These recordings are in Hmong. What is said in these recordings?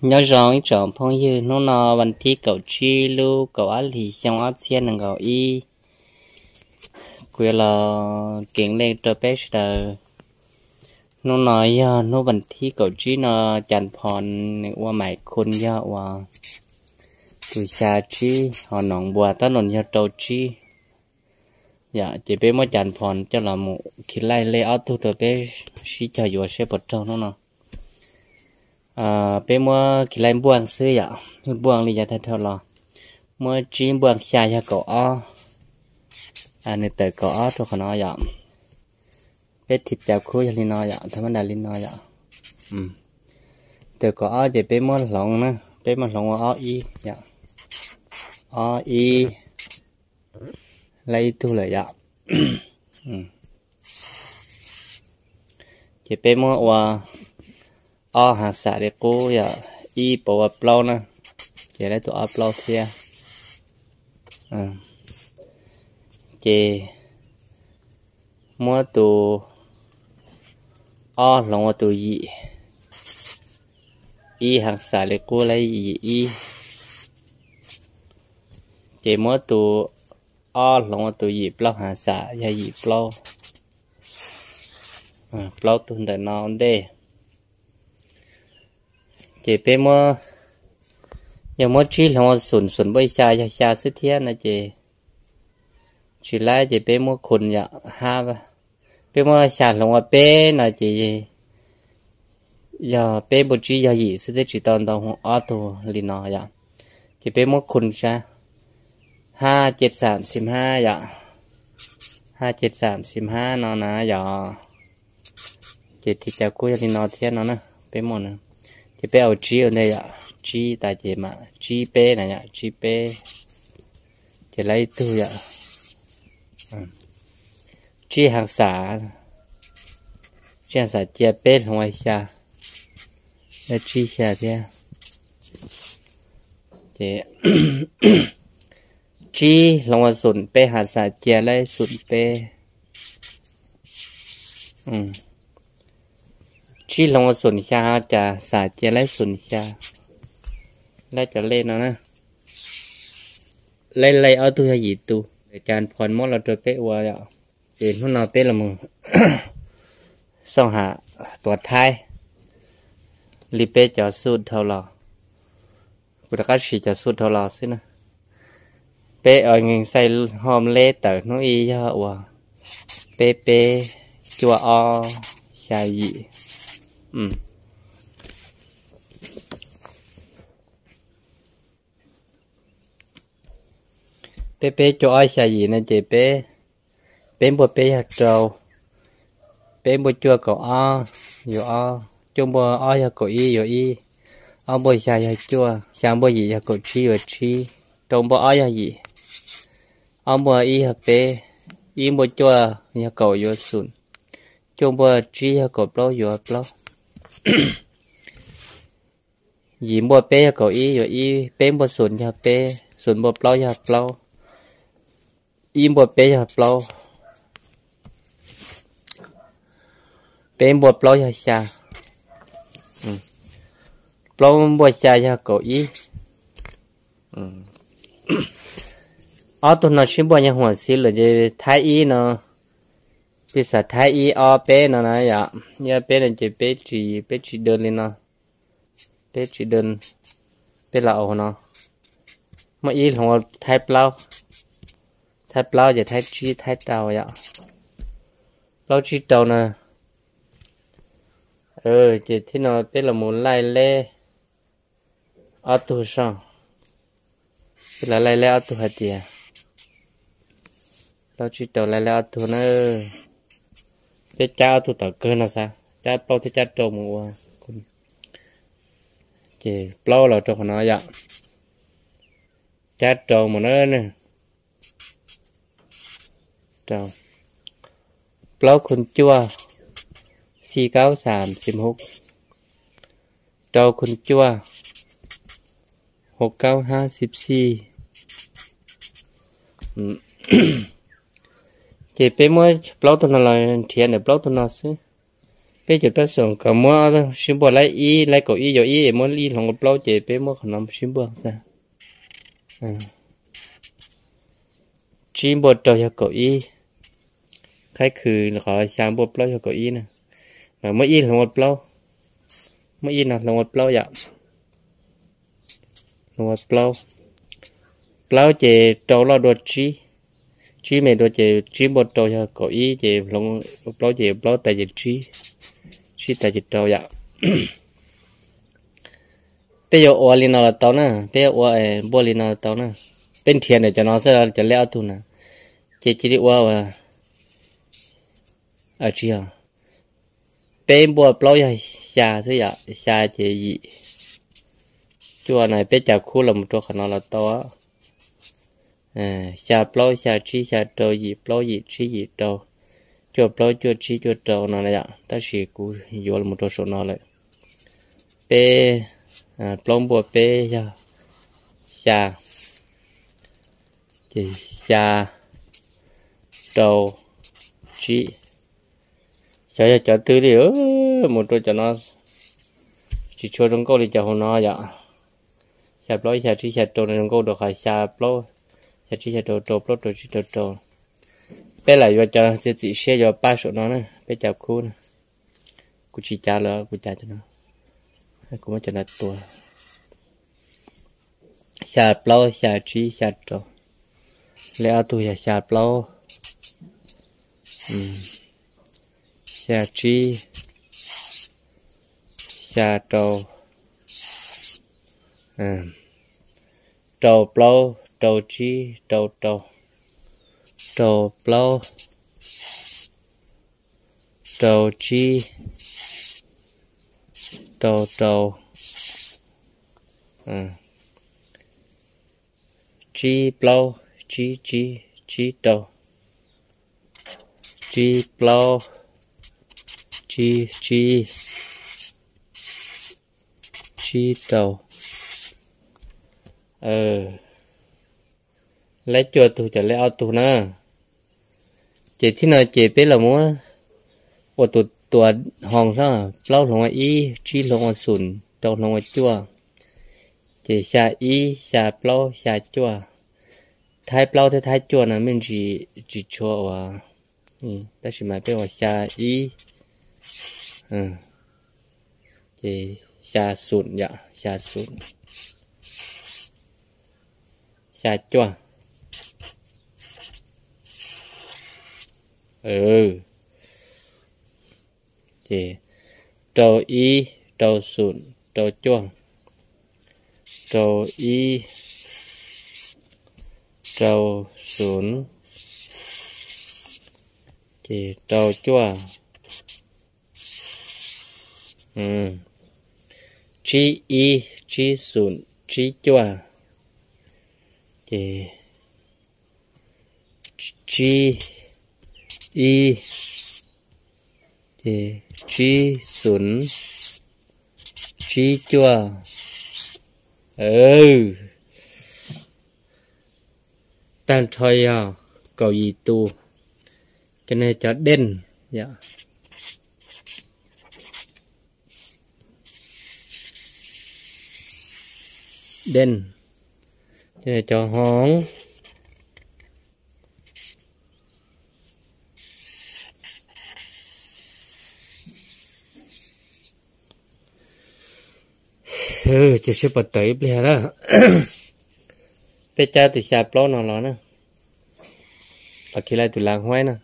Nyob zoo ib tsoom phooj ywg, hnub no vas thib kaum tsib lub kaum ob hlis xyoo ob txhiab nees nkaum ib, kuv yuav los keev lej rau peb sawv daws. Hnub no yog hnub vas thib kaum tsib no, Cas Phom nws ua mais khun yog uas tus xya tsib, ho noov npuas tab nws yog rau tsib. Yom, ces peb muab Cas Phom coj los mus khi laij lej ob tug rau peb sib cog yuav seb puas raug hnub no. Peb muab khi laij npuaj xwb yom, npuaj li yav tag dhau los. Muab tsib npuaj xya yog kaum ob, nws tawm kaum ob rau qhov no yom. Peb thib cav khub yog li no yom, tha mab das li no yom. Tawm kaum ob ces peb muab hloov na, peb muab hloov ua ob ib yom, ob ib, laij ib tug lawm yom. Ces peb muab ua ob hav xam li qub yom, ib pauv ua plaub na, ces laij tus ob plaub thiab. Ces muab tus ob hloov ua tus yim, ib hav xam li qub laij yim ib. Ces muab tus ob hloov ua tus yim plaub hav xam yog yim plaub, plaub tug ntawm no ntej. Ces peb muab, yog muab tsib hloov ua xum, xum npuaj xya yog xya xwb thiab no ces tsis laib, ces peb muab khun yom, hab, peb muab xya hloov ua peb no ces yog peb npuaj tsib yog yim xwb thiab, tsis tau ntau ob tug li no yom. Ces peb muab khun sab, hab ces xam xim hab yom, hab ces xam xim hab no na yom. Ces thib cav kuj yog li no thiab no na, peb muaj na. Ces peb au tsib ua ntej yom, tsib tas ces mam tsib peb na yom, tsib peb. Ces laij ib tug yom, tsib hav xam, tsib hav xam cia peb hloov ua xya, laij tsib xya thiab. Ces tsib hloov ua xum, peb hav xam cia laij xum peb. Tsib hloov ua xum xya, hav xam cia laij xum xya. Laij cov lej no na, laij lej ob tug yog yim tus, Cas Phom muab los rau peb ua yom. Ces hnub no peb los mus xauj ham tuav thaib li peb cov xub dhau los. Kuv rov qab siv cov xub dhau los xwb na. Peb o nkees xaij hom leb tawm hnub ib yog uas peb peb cuaj ob xya yim. Peb peb cuaj ob xya yim no ces peb, peb npuaj peb yog rau, peb npuaj cuaj kaum ob yuav ob, cuaj npuaj ob yog kaum ib yuav ib, ob npuaj xya yog cuaj, xya npuaj yim yog kaum tsib yuav tsib, rau npuaj ob yog yim, ob npuaj ib yog peb, ib npuaj cuaj yog kaum yuav xum, cuaj npuaj tsib yog kaum plaub yuav plaub. Yim npuaj peb yog kaum ib yuav ib, peb npuaj xum yog peb, xum npuaj plaub yog plaub, ib npuaj peb yog plaub, peb npuaj plaub yog xya, plaub npuaj xya yog kaum ib. Ob tug no sib npuaj nyuag huam xwb lawm ces thaib ib no, peb xav thaib ib ob peb no na yom, ib ob peb no ces peb tsis, peb tsis dawm li no, peb tsis dawm, peb los ua no, muaj ib hloov ua thaib plaub, thaib plaub ces thaib tsib thaib rau yom, plaub tsib rau na. Ces thib no peb los mus laij leb ob tug soj, peb los laij leb ob tug hais tias plaub tsib rau laij leb ob tug na. Peb cab ob tug tom kawg no xav, cab plaub thiab cab rau mus ua, ces plaub los rau qhov no yom, cab rau mus na. Rau plaub khun cuaj, xij kaub xam xim hub, rau khun cuaj, hub kaub hab xib xij. Ces peb muab plaub tug no los nrhiav ntawm plaub tug no xwb. Peb caug peb xoom kom muab sib npuaj laib ib, laib kaum ib yuav ib, muab ib hloov ua plaub ces peb muab qhov no sib npuaj. Tsib npuaj rau yog kaum ib, qhaib khwv qhov xya npuaj plaub yog kaum ib na. Muab ib hloov ua plaub, muab ib no hloov ua plaub yom. Hloov ua plaub, plaub ces rau loj dua tsib, tsib me dua ces tsib npuaj rau yog kaum ib ces hloov ua plaub ces plaub tas ces tsib, tsib tas ces rau yom. Peb yuav ua li no los tau na, peb yuav ua npuaj li no los tau na. Peb nrhiav ntawm cov no xwb, cov lej ob tug na, ces cia li ua tsis yog, peb npuaj plaub yog xya xwb yom, xya ces yim, cuaj na, peb cab khub los mus rau qhov no los tau. Xya plaub xya tsib xya rau yim plaub yim tsib yim rau, cuaj plaub cuaj tsib cuaj rau no yom, tab sis kuv yuav los mus rau saum no lawm. Peb, plaub npuaj peb yog xya, ces xya rau tsib. Xyov yog cov twg li, mus rau cov no tsis tshua zoo nkauj li cov hauv no yom. Xya plaub xya tsib xya rau no zoo nkauj dua qhov xya plaub, xya tsib xya rau rau plaub rau tsib rau rau. Peb lam yuav cov txiav txim siab yuav pab saum no na, peb cab khub na. Kuv tsis cab lawm, kuv cab cov no, kuv muab cov no tua. Xya plaub xya tsib xya rau, lej ob tug yog xya plaub, xya tsib, xya rau, rau plaub, rau tsib, rau rau, rau plaub, rau tsib, rau rau, tsib plaub, tsib tsib, tsib rau, tsib plaub, tsib tsib, tsib rau. Lej cuaj tug cov lej ob tug na. Ces thib no ces peb los muab ua tus tuas hoo xwb, plaub hloov ua ib, tsib hloov ua xum, rau hloov ua cuaj, ces xya ib, xya plaub, xya cuaj. Thaib plaub thiab thaib cuaj no me ntsis tsis tshua ua, tab sis mas peb ua xya ib, ces xya xum yom, xya xum, xya cuaj. Ces rau ib, rau xum, rau cuaj, rau ib, rau xum, ces rau cuaj, tsib ib, tsib xum, tsib cuaj, ces tsib ib, ces tsib xum, tsib cuaj. Tag nrho yog kaum yim tus. Cov no cov deej, deej, cov hoo. Ces sib pov tawm ib pliag na. Peb cab tus xya plaub no los na, los khi lawv tus lav huaib na.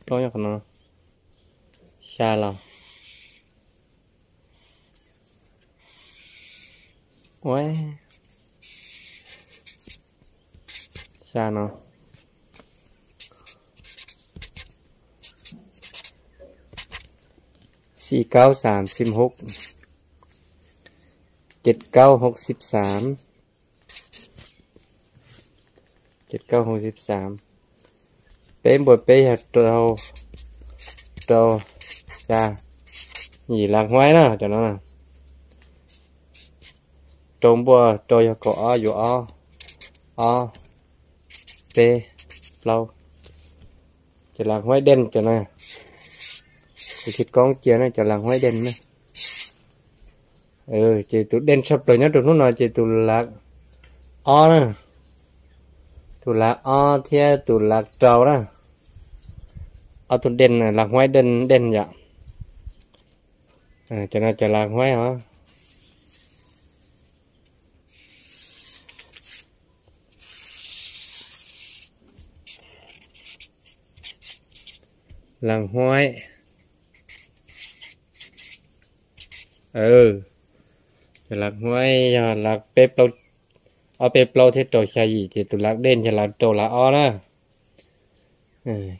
Plaub nyob qhov no, xya los. Ua, xya no. Xi kaub xam xib hub, ces kaub hub xib xam, ces kaub hub xib xam. Peb npuaj peb yog rau, rau, xya, yim lav huaib na cov no. Rau npuaj rau yog kaum ob yuav ob, ob, peb, plaub, Cov lav huaib dej cov no, kuv tsis koob cia na, cov lav huaib dej na. Ces tus dej tshaj plaws nyob rau hnub no ces tus lav ob na, tus lav ob thiab tus lav rau na, ob tug dej, lav huaib dej dej yom. Cov no cov lav huaib os. Lav huaib, cov lav huaib yog lav peb plaub, ob peb plaub thiab rau xya yim ces tus lav dej yog lav rau lav ob na.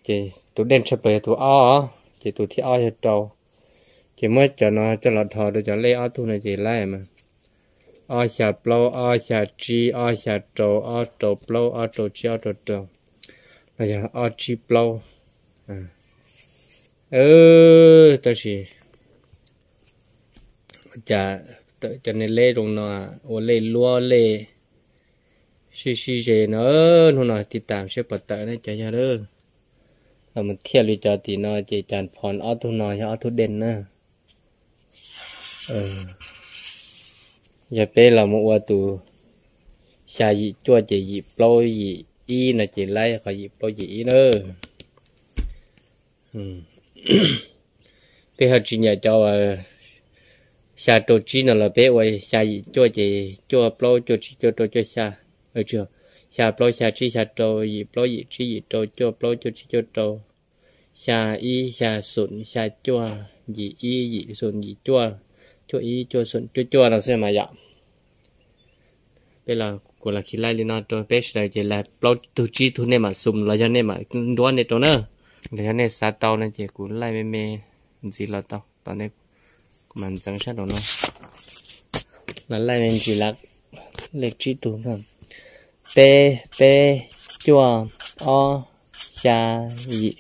Ces tus dej tshaj plaws yog tus ob, ces tus thib ob yog rau. Ces muab cov no coj los dhos rau cov lej ob tug no ces laib mas ob xya plaub, ob xya tsib, ob xya rau, ob rau plaub, ob rau tsib, ob rau rau, los yog ob tsib plaub. Tab sis cas tawm cov niag lej zoo no ua lej luab lej sib sib ze no, hnub no tiv tam seb puas tawm ne cov yog. Los mus thiaj li cov tim no ces cas phom ob tug no yog ob tug dej na. Yog peb los mus ua tus xya yim cuaj ces yim plaub yim ib no ces laib qhov yim plaub yim ib na. Peb ho tsis nyiam cov uas xya rau tsib no los peb ua xya yim cuaj ces cuaj plaub cuaj tsib cuaj rau cuaj xya, xya plaub xya tsib xya rau yim plaub yim tsib yim rau cuaj plaub cuaj tsib cuaj rau xya ib xya xoom xya cuaj yim ib yim xoom yim cuaj, cuaj ib cuaj xoom cuaj cuaj no xwb mas yom. Peb los kuv los khi laij li no rau peb sawv daws ces laij plaub tug tsib tug nej mam xum los yog nej mam nruab nej rau na. Los yog nej xav tau no ces kuv laij me me ntxiv los tau, tos nej kuv mam ntxeev sab nraum no. Los laij me ntsis lawm, lej tsib tug, peb, peb, cuaj, ob, xya, yim.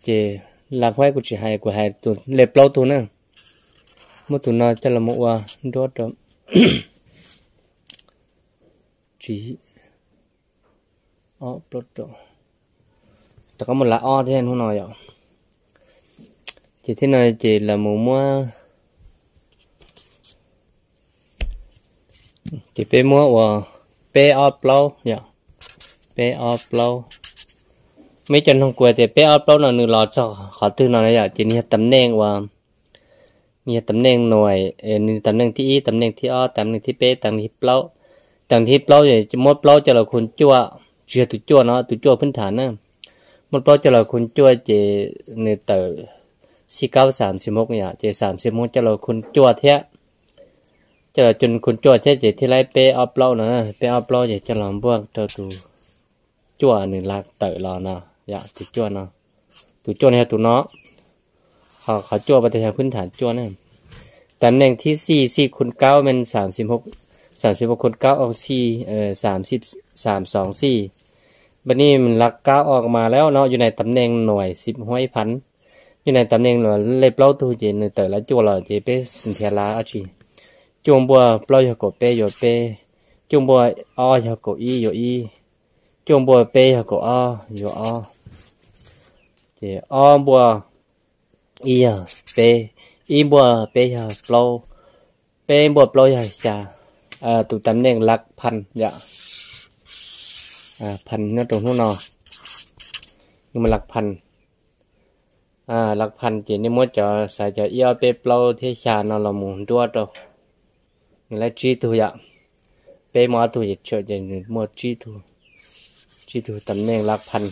Ces lav huaib kuv tsis hais, kuv hais tus lej plaub tug na. Muab tus no coj los mus ua nruab rau. Tsis, ob plaub rau, rov qab muab lav ob thiab hnub no yom. Ces thiab no ces los mus muab, ces peb muab ua peb ob plaub yom, peb ob plaub. Muaj ib co noog kuv tias peb ob plaub no nws los txog qhov twg no na yom, ces nws yog tam neej uas, nws yog tam neej nuaim, nws tam neej thib ib, tam neej thib ob, tam neej thib peb, tam neej thib plaub. Tam neej thib plaub muab plaub coj los khu cuaj, tsis yog tus cuaj no, tus cuaj phwb tham na. Muab plaub coj los khu cuaj ces nws tawm xij kaub xam xim hmo yom, ces xam xim hmo coj los khu cuaj thiab, coj los khu cuaj thiab ces thiaj laib peb ob plaub no, peb ob plaub ces coj los npuaj rau tus cuaj nws lav tawm los no, yog tus cuaj no, tus cuaj no yog tus no. Ho qhov cuaj pas tas yog phwb tham cuaj na. Tam neej thib xij, xij khu kaub me xam xim hmo, xam xim hmo khu kaub xij, xam xoom xij. Npaj ni lav kaub ob mas lawm no, yus nais tam neej nuaim xim huaib phan, yus nais tam neej lej plaub tug ces nws tawm lav cuaj los ces peb nrhiav lav dab tsi. Cuaj npuaj plaub yog kaum peb yuav peb, cuaj npuaj ob yog kaum ib yuav ib, cuaj npuaj peb yog kaum ob yuav ob, ces ob npuaj ib yog peb, ib npuaj peb yog plaub, peb npuaj plaub yog xya. Tus tam neej lav phan yom, phan nyob rau hnub no, lav phan, lav phan ces nej muab cov xaiv cov ib ob peb plaub thiab xya no los mus nruab rau, nws laib tsib tug yom. Peb muaj ob tug ces tsawm ces nws muaj tsib tug, tsib tug tam neej lav phan.